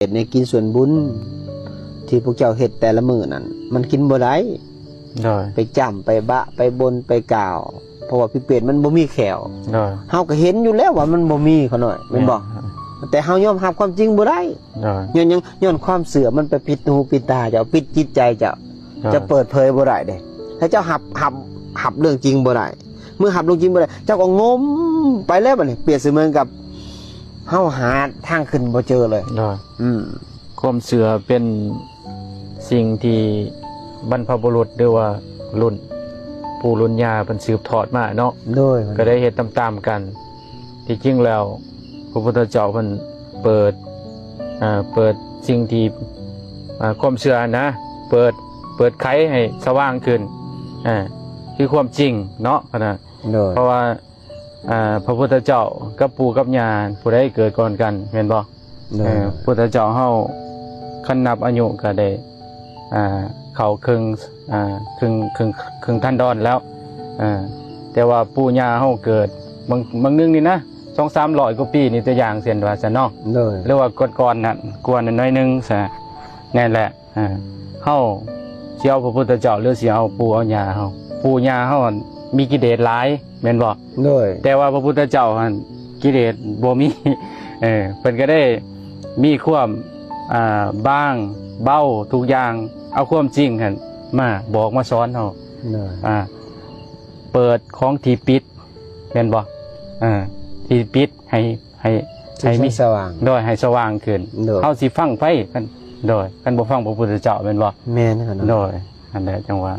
ດໃນກິນສ່ວນບຸນ ທີ່ພວກເຈົ້າເຮັດແຕ່ລະມື້ນັ້ນ ມັນກິນບໍ່ໄດ້ ໂດຍ ໄປຈ້ຳ ໄປບະ ໄປບົ່ນ ໄປກ່າວ ເພາະວ່າຜີເປດມັນບໍ່ມີແຂ້ວ ໂດຍ ເຮົາກໍເຫັນຢູ່ແລ້ວວ່າມັນບໍ່ມີ ຂ້ານ້ອຍ ແມ່ນບໍ່? ແມ່ນ ແຕ່ເຮົາຍອມຮັບຄວາມຈິງບໍ່ໄດ້ ໂດຍ ຍ້ອນຫຍັງ? ຍ້ອນຄວາມເຊື່ອມັນໄປປິດຫູປິດຕາເຈົ້າ ປິດຈິດໃຈເຈົ້າ ໂດຍ ເຈົ້າເປີດເຜີຍບໍ່ໄດ້ເດ້ ແລ້ວເຈົ້າຮັບ ຮັບ ຮັບເລື່ອງຈິງບໍ່ໄດ້ ເມື່ອຮັບເລື່ອງຈິງບໍ່ໄດ້ ເຈົ້າກໍງົມໄປແລ້ວ ບັດນີ້ປຽບເສມືອນກັບເຮົາຫາທາງຂຶ້ນບໍ່ເຈີເລີຍ ໂດຍ ອືມ ຄວາມເຊື່ອເປັນສິ່ງທີ່ບັນພະບຸລຸດ ຫຼືວ່າລຸ້ນປູ່ລຸ້ນຍ່າເພິ່ນສືບທອດມາເນາະ ໂດຍ ກໍໄດ້ເຮັດຕາມໆກັນ ທີ່ຈິງແລ້ວ ພະພຸດທະເຈົ້າເພິ່ນເປີດ ເອີ ເປີດສິ່ງທີ່ ເອີ ຄວາມເຊື່ອຫັ້ນນະ ເປີດ ເປີດໄຂໃຫ້ສະຫວ່າງຂຶ້ນ ເອີ ຄືຄວາມຈິງເນາະ ໂດຍ ເພາະວ່າ ເອີ ພະພຸດທະເຈົ້າກັບປູ່ກັບຍ່າ ຜູ້ໃດເກີດກ່ອນກັນ ແມ່ນບໍ່? ໂດຍ ເອີ ພຸດທະເຈົ້າເຮົາ ຄັນນັບອາຍຸກໍໄດ້ ອ່າ ເຂົ້າເຄິ່ງ ອ່າ ເຄິ່ງ ເຄິ່ງ ເຄິ່ງທັນດອນແລ້ວ ເອີ ແຕ່ວ່າປູ່ຍ່າເຮົາເກີດ ບາງ ບາງໜຶ່ງນີ້ນະ ສອງສາມຮ້ອຍກວ່າປີນີ້ ຕົວຢ່າງເຊັ່ນວ່າຊັ້ນເນາະ ໂດຍ ຫຼືວ່າກ່ອນໆນັ້ນ ກວ່ານັ້ນໜ້ອຍໜຶ່ງຊະ ແມ່ນແຫຼະ ເອີ ເຮົາຊິເອົາພະພຸດທະເຈົ້າ ຫຼືຊິເອົາປູ່ເອົາຍ່າເຮົາ ປູ່ຍ່າເຮົາຫັ້ນມີກິເລດຫຼາຍ ແມ່ນບໍ່? ໂດຍ ແຕ່ວ່າພະພຸດທະເຈົ້າຫັ້ນກິເລດບໍ່ມີ ເອີ ເພິ່ນກໍໄດ້ມີຄວາມ ອ່າ ບາງເບົາທຸກຢ່າງ ເອົາຄວາມຈິງຫັ້ນມາບອກມາສອນເຮົາ ໂດຍ ອ່າ ເປີດຂອງທີ່ປິດ ແມ່ນບໍ່? ເອີ ທີ່ປິດໃຫ້ ໃຫ້ ໃຫ້ມີ ໃຫ້ສະຫວ່າງ ໂດຍ ໃຫ້ສະຫວ່າງຂຶ້ນ ໂດຍ ເຮົາຊິຟັງໃຜ? ຄັນ ໂດຍ ຄັນບໍ່ຟັງພະພຸດທະເຈົ້າ ແມ່ນບໍ່? ແມ່ນ ໂດຍ ຫັ້ນແຫຼະ ຈັ່ງວ່າ